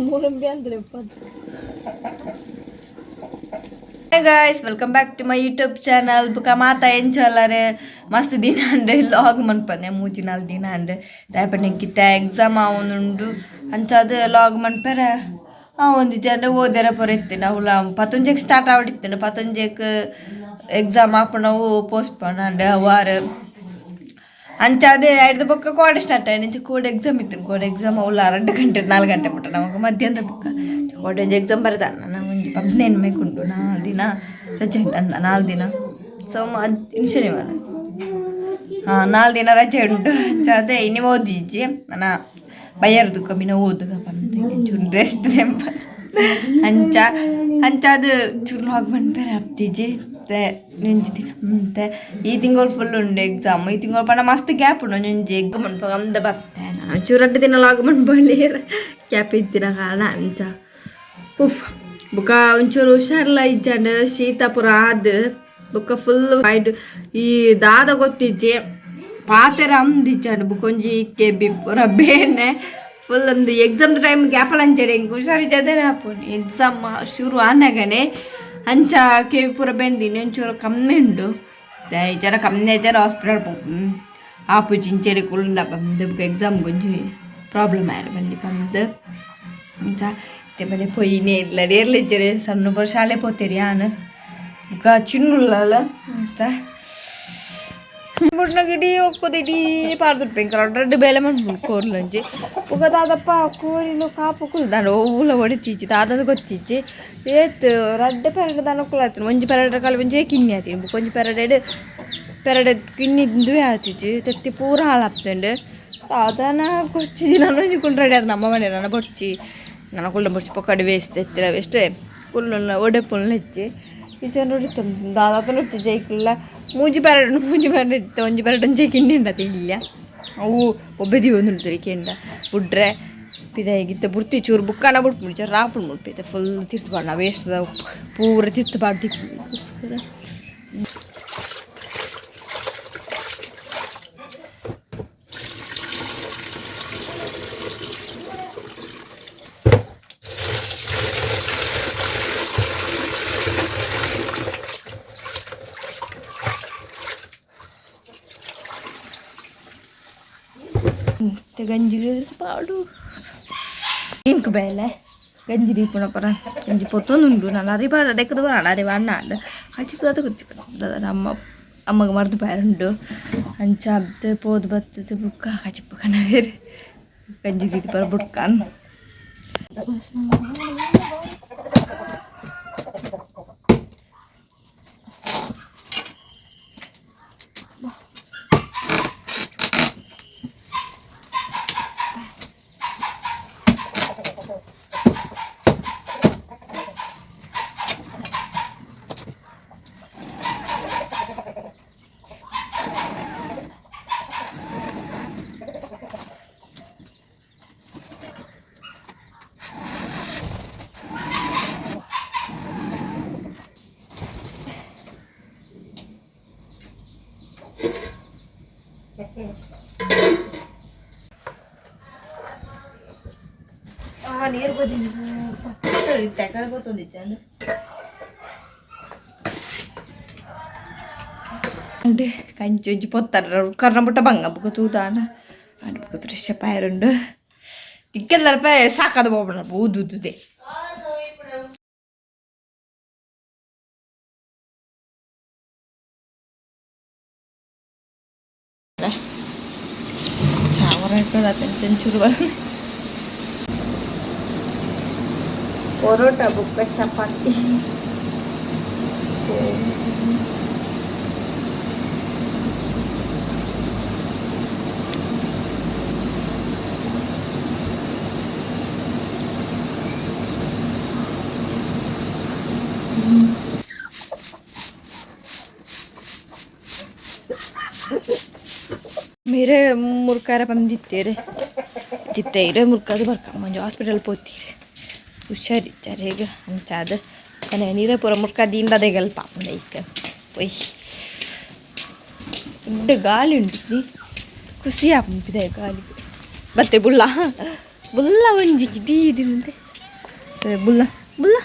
ಮೂಲಂಬಿ ಅಂದ್ರೆ. Hey guys, welcome back to my YouTube channel. ಬುಕ್ಕ ಮಾತ ಎಂಚೊಲ್ಲಾರೆ? ಮಸ್ತ್ ದಿನ ಅಂಡೆ ಲಾಗ್ ಮನ್ಪಂದೆ, ಮೂಜಿ ನಾಲ್ ದಿನ ಅಂಡೆ. ದಾಯಪಂಡ ಎಕ್ಸಾಮ್ ಆವೊಂದುಂಡು, ಅಂಚಾದ್ ಲಾಗ್ ಮನ್ಪೆರೆ ಒಂದು ಜನ ಓದೆರ ಪೂರ ಇತ್ತಿನ. ಅವುಲ ಪತ್ತೊಂಜೆಗ್ ಸ್ಟಾರ್ಟ್ ಆವಡಿತ್ತಿನ, ಪತ್ತೊಂಜೆಕ್ ಎಕ್ಸಾಮ್ ಆಪುನವು ಪೋಸ್ಟ್ ಪೋನ್ ಅಂಡ್ ವಾರ. ಅಂಚಾದ್ ಐಡ್ದ್ ಬೊಕ್ಕ ಕೋಡೆ ಸ್ಟಾರ್ಟ್ ಆಯ್ನ. ಇಂಚ ಕೋಡೆ ಎಕ್ಸಾಮ್ ಇತ್ತು. ಕೋಡೆ ಎಕ್ಸಾಮ್ ಅವುಲ 2 ಗಂಟೆ 4 ಗಂಟೆ ಮುಟ್ಟ ನಮಕ್ ಮಧ್ಯಾಹ್ನದ ಬೊಕ್ಕ. ಕೋಡೆ ಒಂಜಿ ಎಕ್ಸಾಮ್ ಬರೆದ. ನಾನು ಒಂಜಿ 15 ಮೇಕುಂಡು, 4 ದಿನ ರಜೆ ಉಂಟು ಅಂದ. 4 ದಿನ, ಸೋಮ ಇನ್ನು ಶನಿವಾರ, ಹಾಂ, 4 ದಿನ ರಜೆ ಉಂಟು. ಅಂಚಾದ್ ಇನಿ ಓದಿಜ್ಜಿ ನನ್ನ ಬಯ್ಯರ್ದು ಕಮ್ಮಿನ ಓದುಗ ಪಂದ್ ಚೂರು ರೆಸ್ಟ್ ನೆಂಪ. ಅಂಚ ಅಂಚಾದ್ ಚೂರು ಲಾಗ್ ಮನ್ಪೆರೆ ಆಪ್ತಿಜಿ. ಮತ್ತೆ ಒಂಜಿ ದಿನ ಮತ್ತೆ ಈ ತಿಂಗಳು ಫುಲ್ ಉಂಡು ಎಕ್ಸಾಮ್. ಈ ತಿಂಗಳು ಪಂಡ ಮಸ್ತ್ ಗ್ಯಾಪ್ ಉಂಡು. ಒಂಜೊಂಜಿ ಎಗ್ ಮನ್ಪಾಗ ಅಂದ ಬತ್ತೆ. ನಾನು ಚೂರು 2 ದಿನ ಲಾಗ್ ಮನ್ಪೊಲಿ, ಗ್ಯಾಪ್ ಇತ್ತಿನ ಕಾರಣ. ಅಂಚ ಉಫ್, ಬೊಕ ಒಂಚೂರು ಹುಷಾರ್ಲ ಇಜ್ಜಂಡ್. ಶೀತ ಪೂರ ಆದ್ ಬೊಕ್ಕ ಫುಲ್ ವೈಡ್ ಈ ದಾದ ಗೊತ್ತಿಜ್ಜಿ, ಪಾತೆರ ಅಂದಿಜ್ಜಂಡ್. ಬೊಕ ಒಂಜಿ ಕೆಬಿ ಪೂರ ಬೇನೆ ಫುಲ್. ಒಂದು ಎಕ್ಸಾಮ್ ಟೈಮ್ ಗ್ಯಾಪಲ್ ಅಂಚನೆ ಎಂಕ್ ಹುಷಾರಿಜ್ಜದೆ ಆಪುಂಡು. ಎಕ್ಸಾಮ್ ಶುರು ಆನಗನೆ ಅಂಚ ಕೆಬಿ ಪೂರ ಬೆಂದಿನಿ. ಒಂಚೂರು ಕಮ್ಮಿ ಉಂಡು ಜರ, ಕಮ್ಮಿ ಜರ. ಹಾಸ್ಪಿಟಲ್ ಪೋಪು ಆಪುಜಿ. ಇಂಚೆನೆ ಕುಲ್ಲುಂಡ ಬಂದು ಬೊಕ ಎಕ್ಸಾಮ್ಗೆ ಒಂಜಿ ಪ್ರಾಬ್ಲಮ್ ಆಯ್ರ ಬಲ್ಲಿ ಪಂದ್. ಅಂಚ ಇತ್ತೆ ಬಲೆ ಪೊಯ್ಯಿನೇ ಇಲ್ಲ, ಏರ್ಲಿಜ್ಜರೆ. ಸಣ್ಣ ಪೂರ ಶಾಲೆ ಪೋತೇರಿ ಆನ್, ಬೊಕ ಚಿನ್ನುಲ್ಲಲ್ಲ ಅಂತ ಬುಡ್ನಗ ಇಡೀ ಒಕ್ಕೋದು ಇಡೀ ಪಾಡ್ದುಪ್ಪೆ. ಎಂಕ್ ರಡ್ಡ್ ಬೇಲೆ ಮನ್ಪುಂಡು ಕೋರ್ಲಂಜಿ. ಬೊಕ ದಾದಪ್ಪ ಕೋರಿಲು ಕಾಪು ಕುಲ್ದಾಂಡ ಒವ್ವುಲ ಒಡಿತಿಜ್ಜಿ, ದಾದದ ಗೊತ್ತಿಜ್ಜಿ. ಏತ್ ರಡ್ಡ್ ಪೆರಡೆ ದನಕುಲು ಆತುಂಡು. ಒಂಜಿ ಪೆರಡೆ ಕಾಲು ಒಂಜೇ ಕಿನ್ನಿ ಆತಿನಿ, ಬೊಕ ಒಂಜಿ ಪೆರಡೆಡ್ ಪೆರಡೆ ಕಿನ್ನಿ ಇಂದುವೆ ಆತಿಜಿ, ತೆತ್ತಿ ಪೂರ ಹಾಳಾಪ್ತುಂಡು. ದಾದನ ಗೊತ್ತಿಜ್ಜಿ. ನಾನು ಒಂಜಿ ಕುಲ್ಲು ರೆಡಿ ಆದ್ ನಮ್ಮ ಮನೆ ನನ್ನ ಬೊಡ್ಚಿ, ನನ್ನ ಕುಲ್ಲ ಬೊಡ್ಚಿ. ಪೊಕ್ಕಡೆ ವೇಸ್ಟ್, ತೆತ್ತಿನ ವೇಸ್ಟ್, ಕುಲ್ಲು ಒಡೆಪುಲ್ನ ಹೆಚ್ಚಿ ಈಚೆ ನೋಡಿತ್ತು. ದಾದಾತನ ಜೈಕುಲ್ಲ ಮೂಜಿ ಪೆರಡು, ಮೂಜಿ ಪೆರಡು ಇತ್ತು. ಒಂಜಿ ಪೆರಡು ಒಂಜಿ ಕಿನ್ನಿ ಉಂಡತೆ ಇಲ್ಲ. ಅವು ಒಬ್ಬೆ ದೀವೊಂದುಂಡು. ಕೆಂಡ ಬುಡ್ರೆ ಪಿದಾಯಿಗಿತ್ತ ಬುಡ್ತಿ ಚೂರು ಬುಕ್ಕನ ಬುಡ್ಪುಂಡು, ಚೂರು ರಾಪುಂಡು. ಮುಟ್ಪಿತ್ತೆ ಫುಲ್ ತಿರ್ತು ಪಾಡ್ನ ವೇಸ್ಟ್ ಪೂರ ತಿರ್ತು ಪಾಡ್ದಿಕ್ಕೋಸ್ಕರ. ಮತ್ತೆ ಗಂಜಿಗೆ ಪಾಡು ಇಂಕ್ ಬೇಲೆ ಗಂಜಿ ದೀಪುನ ಪರ ಗಂಜಿ ಪೊತ್ತೊಂದುಂಡು. ನಾನು ಅರಿ ಬಾರ ದೆಕ್ಕದ ಬರ ಅರಿ ಅಣ್ಣ ಕಚಿ ಪದ ಕುಚ್ಚಿ ನಮ್ಮ ಅಮ್ಮಗ ಮರ್ದು ಬಾರುಂಡು. ಅಂಚ ಅಬ್ದು ಪೋದು ಬತ್ತದ ಬುಕ್ಕ ಕಚಿಪ್ಪು ಕಣವೇರು ಗಂಜಿ ದೀತಿ ಪರ ಬುಡ್ಕನ್. ನೀರು ತೆಕಡೆ. అంటే కంచి ಒಂಜಿ ಪೊತ್ತರ ಕರ್ನ ಬುಟ್ಟ ಬಂಗ ಬುಕ್ಕ ತೂದಾಂಡ ಅಂಡ್ ಬುಕ್ಕ ಫ್ರೆಶ್ ಅಪ್ ಆಯರುಂಡು. ತಿಕ್ಕೆಲ್ಲರಪ ಸಾಕಾದ ಬೋಪಣ ಊದುದುದೆ. ಚಾವರ ಚೂರು ಪರೋಟ ಬುಕ್ಕ ಚಪಾತಿ. ಮೇರೆ ಮುರ್ಕಾರ ಬಂದಿತ್ತೀರಿ ತಿತ್ತೈರೆ ಮುರ್ಕಾದ ಬರ್ಕ ಮಂಜು ಹಾಸ್ಪಿಟಲ್ ಪೋತೀರಿ. ಹುಷಾರಿಚ್ಚಾರೆ ಈಗ. ಅಂಚಾದ ನೀರೇ ಪೂರ ಮುರ್ಕ ದಿಂಡದೆಗಲ್ ಪಾಪುಂಡ ಇಕ್ಕ ಪೊಯ್. ದೊಡ್ಡ ಗಾಳಿ ಉಂಟು, ಖುಷಿ ಆಪುಂಡು ಗಾಳಿ. ಬತ್ತೆ ಬುಲ್ಲ ಬುಲ್ಲ ಒಂಜಿ ಕಿಟೀ ತಿಂತೆ. ಬುಲ್ಲ ಬುಲ್ಲ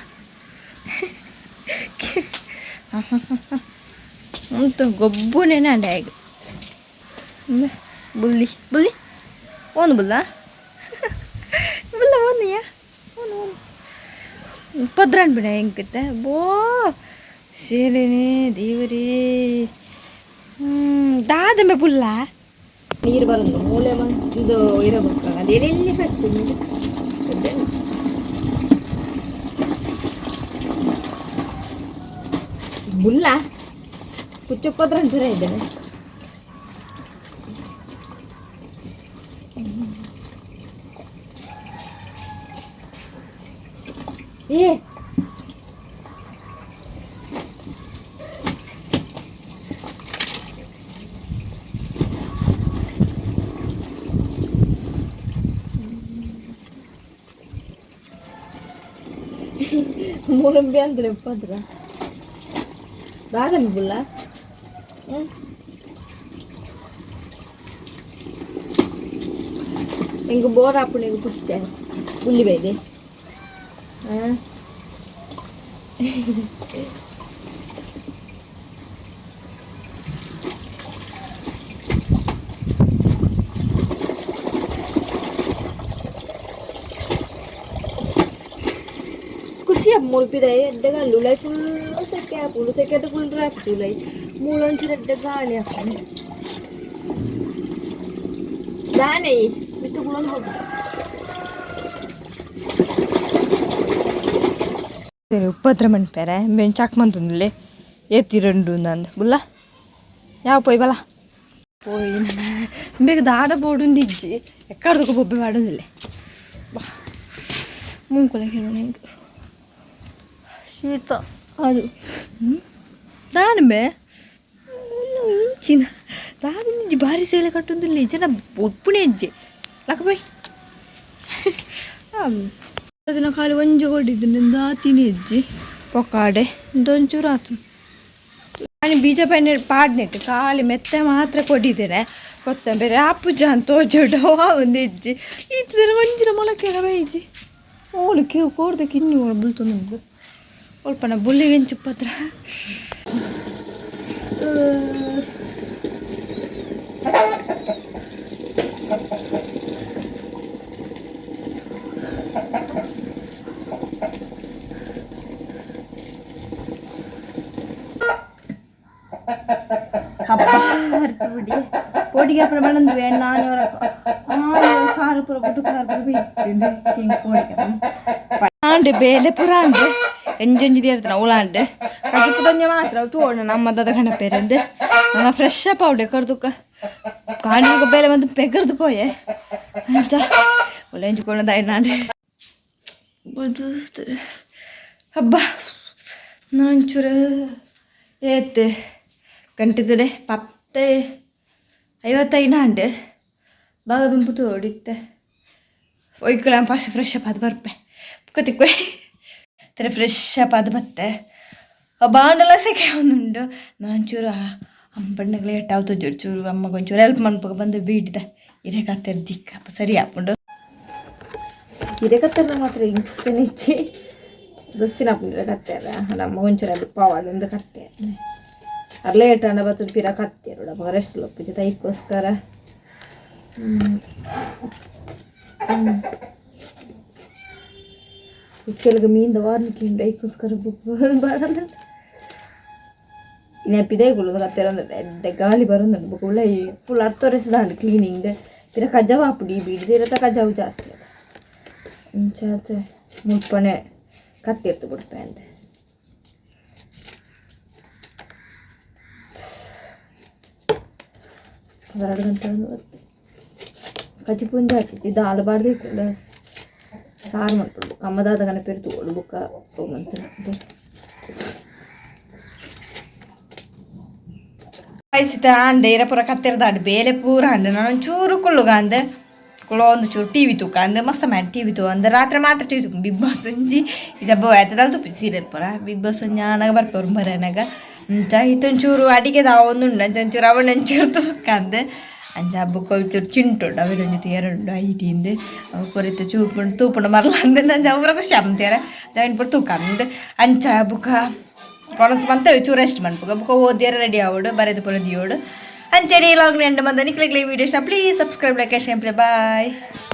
ಉಂತು ಗೊಬ್ಬುನೇನೆ ಅಂಡ ಆಗ ಬುಲ್ಲಿ ಬುಲ್ಲಿ ಓನು ಬುಲ್ಲ ಬುಲ್ಲ ಓನಿಯಾ ಓನು ಓನು ಪದ್ರನ್ ಬಿಡ ಹೆಂಗಿತ್ತೆ ಬೋ ಶೇರೇನೆ ದೇವರೇ. ದಾದಮೆ ಬುಲ್ಲ ನೀರು ಬರೋದು ಮೂಲೆ ಒಂದು ಇರಬೇಕು, ಅದು ಎಲ್ಲೆಲ್ಲಿ ಬರ್ತದೆ. ಬುಲ್ಲ ಕುಚ್ಚಪ್ಪದ್ರ ಅಂತಾರೆ ಇದ್ದೇನೆ. ಏ ಮೂಲಂಬಿ ಅಂದ್ರೆ ಪದ್ರ ದಾದನ ಬುಲ್ಲ. ಎಂಗ್ ಬೋರ್ ಆಪುಣಿಗೆ ಪುಚ್ಚೆ ಪುಲ್ಲಿ ಬೈದೆ. ಖುಷಿ ಮುಳುಪಿದ ಎಡ್ಡೆಗಾಲು ಉಲೈ ಫುಲ್ ಸೆಕೆ ಆಪುಂಡು, ಸೆಕೆಟ್ ಫುಲ್ ರಾಪುಂಡು ಉಲೈ ಮೂಲೊಂಚೂರು ಎಡ್ಡೆ ಗಾಳಿ ಆಪುಂಡು. ದಾನೆ ಮಿತ್ತು ಕುಲೊಂದು ಹೋಗು ಸರಿ. ಉಪ್ಪದ್ರ ಮನ್ಪೆರೆ ಬೆಂಚ್ ಚಾಕ್ ಮಂತುಂದುಲ್ಲೆ ಏತಿ ರಂಡು ನಂದು ಬುಲ್ಲ ಯಾವ ಪೋಯ್ ಬಲ ಪೋಯ್. ಬೇಗ ದಾದ ಬೋಡುಂದು ಇಜ್ಜಿ ಎಕ್ಕಡ್ದಕ್ಕ ಬೊಬ್ಬೆ ಪಾಡೊಂದಿಲ್ಲೆ. ಬಾ ಮೂಂಕುಲ ಎಂಕ್ ಶೀತ ಅದು ದಾನೆ ಬೇ ಇಂಚಿನ ದಾದ ಇಂಜಿ ಬಾರಿ ಸೇಲೆ ಕಟ್ಟೊಂದಿಲ್ಲ ಜನ ಒಪ್ಪುನೆ ಇಜ್ಜಿ ಲಕ ಬೈ. ದಿನ ಖಾಲಿ ಒಂಜಿ ಕೊಡಿದ್ದು ದಾತಿನ ಇಜ್ಜಿ ಪೊಕ್ಕಾಡೆ ದೊಂಚೂರು ಆತು. ನಾನು ಬೀಜ ಪೈನೆ ಪಾಡ್ನೆಟ್ ಖಾಲಿ ಮೆತ್ತೆ ಮಾತ್ರ ಕೊಡಿದ್ದೇನೆ. ಕೊತ್ತಂಬರಿ ಆಪುಜ ಅಂತ ತೋಜೋಡ ಒಂದು ಇಜ್ಜಿ ಇತ್ತಿನ ಒಂಜಿನ ಮೊಳಕೆ ಬೈಜಿ ಓಲು ಕ್ಯೂ ಕೋರ್ದ ಕಿನ್ನಿ ಓಳು ಬುಲ್ತೊಂದು ಒಲ್ಪನ ಬುಲ್ಲಿಗೆ ಎಂಚುಪ್ಪತ್ರ. ಹಬ್ಬ ಹರಿತು ಬಿಡಿ ಪೋಡಿಗೆ ಪ್ರಮಾಣ ನಾನು ಖಾರ ಪೂರ ಬುದ್ದು ಖಾರ ಪೂರ ಬೈತಿಂಡೆ ಹಿಂಗೆ ಪೋಡಿಗೆ ಆಂಡೆ ಬೇಲೆ ಪೂರ ಆಂಡೆ ಎಂಜೊಂಜಿ ದೇರ್ತಾನ ಉಳಾಂಡೆ ಕಜಿಪು ತಂಜೆ ಮಾತ್ರ ತೋಣ ನಮ್ಮ ದಾದ ಗಣಪೇರಂದೆ. ನನ್ನ ಫ್ರೆಶ್ ಅಪ್ ಆವಡೆ ಕರ್ದುಕ ಕಾಣಿಗೆ ಬೇಲೆ ಬಂದು ಪೆಗರ್ದು ಪೋಯೆ ಅಂತ ಒಳ್ಳೆ ಎಂಜುಕೊಂಡು ನಾಂಡೆ ಹಬ್ಬ. ನಾನೊಂಚೂರು ಏತ್ತೆ ಗಂಟೆದರೆ 10:55 ಅಂಡೆ ದಾದ ಬಂಪು ತೋಡಿತ್ತೆ ಒಯ್ಕಳ fast fresh up ಅದು ಬರ್ಪೆ ಬುಕ್ಕ ತರ ಫ್ರೆಶ್ ಅಪ್ ಅದು ಬತ್ತೆ ಬಾಂಡಲ ಸೆಕೆ ಒಂದುಂಡು. ನಾನೊಂಚೂರು ಅಮ್ಮ ಲೇಟ್ ಆವ್ತು ಚೂರು ಚೂರು ಅಮ್ಮಗೆ ಒಂಚೂರು ಹೆಲ್ಪ್ ಮನ್ಪಗ ಬಂದು ಬೀಡಿದ ಹಿರೇಕತ್ತೆರ್ ದಿಕ್ಕ ಸರಿ ಆಪುಂಡು. ಹಿರೇಕತ್ತೆರ್ನ ಮಾತ್ರ ಇಷ್ಟನೇ ಇಚ್ಚಿ ದಸ್ಸಿನ ಕತ್ತೆರ ನಮ್ಮ ಒಂಚೂರು ಹೆಲ್ಪ್ ಆವಡ್ ಕತ್ತೆ ಅರ್ ಲೇಟ್ ಅಂಡ ಬತ್ತದ ಪಿರ ಕತ್ತೇರು ಅಪ್ಪ ರೆಸ್ಟ್ ಲೊಪ್ಪುಜಿ ತೈಕ್ಕೋಸ್ಕರ. ಕೆಲಗ ಮೀನ್ದ ವಾರ್ನಿಕೆ ಉಂಡು ಐಕ್ಕೋಸ್ಕರ ಬರಂದ ಇನ್ನು ಕುಲ್ಲುದು ಕತ್ತೆರ ಎಡ್ಡೆ ಗಾಳಿ ಬರೋದುಂಡು. ಬೊಕ ಉಲಯಿ ಫುಲ್ ಅರ್ತೊರೆಸದಾಂಡ್ ಕ್ಲೀನಿಂಗ್ ಪಿರ ಕಜವು ಆಪುಂಡು. ಈ ಬೀಡಿದಿರತ ಕಜವು ಜಾಸ್ತಿ ಅದ ಇಂಚಾತ್ ಮುಲ್ಪನೆ ಕತ್ತಿರ್ತು ಬುಡ್ಪೆ ಅಂದ್. 12 ಗಂಟೆ ಒಂದು ಹೊತ್ತು ಕಜ್ಜಿ ಪುಂಜ ಆತಿತ್ತು ದಾಲ್ ಬಾರ್ದಿತ್ತು ಸಾರು ಮಲ್ಪೊಡು. ಕಮ್ಮದಾದ ಗಣಪೇರು ತೋಡು ಬೊಕ್ಕ ಮಂತ್ ಐಸಿತ ಆಂಡೆ ಇರ ಪೂರ ಕತ್ತೆರ್ದಾಂಡ್ ಬೇಲೆ ಪೂರ ಅಂಡೆ. ನಾನು ಒಂಚೂರು ಕುಳ್ಳುಗ ಅಂದೆ ಕುಳ್ಳೊಂದು ಚೂರು ಟಿವಿ ತೂಕ ಅಂದೆ ಮಸ್ತ್ ಮ್ಯಾನ್ ಟಿವಿ ತೂ ಅಂದೆ. ರಾತ್ರಿ ಮಾತ್ರ ಟಿವಿ ತೂಕ ಬಿಗ್ ಬಾಸ್ ಒಂಜಿ ಜಬ್ಬ ಆಯ್ತದಲ್ ತೂಪಿ ಸೀರಿಯಲ್ ಪೂರ ಬಿಗ್ ಬಾಸ್ ಒಂಜಿ ಆನಗ ಬರ್ಪೆ ಬರನಾಗ. ಅಂಚ ಇತ್ತೊಂಚೂರು ಅಡಿಗೆದ ಒಂದುಂಡು. ಅಂಚ ಒಂಚೂರು ಅವನ ಒಂಚೂರು ತೂಕ ಅಂದೆ. ಅಂಚ ಬೊಕ್ಕ ಚಿಂಟುಂಡು ಅವೆನೊಂಜಿ ತೇರುಂಡು ಐಟಿಂದು ಕೊರಿತ ಚೂಪುಂಡು ತೂಪುಂಡು ಮರ್ಲ ಅಂದ್ ಅಂಚ ಅವ್ರ ಖುಷಿ ಆಪುಂಡು ಜಾಯಿನ್ ಪೂರ ತೂಕ ಅಂದ್. ಅಂಚ ಬೊಕ ಕೊನಸ್ ಮಂತ ಚೂರು ರೆಸ್ಟ್ ಮನ್ಪುಗ, ಬೊಕ ಓದಿಯರ ರೆಡಿ ಆವೊಡು, ಬರೆದು ಪೂರ ದಿಯೋಡು. ಅಂಚನೆ ಈ ಲಾಗ್ ಎಂಡ್ ಮಂದ. ನಿಕ್ಲೆಗ್ಲ ಈ ವಿಡಿಯೋ ಇಷ್ಟ, please subscribe, like, share. Bye.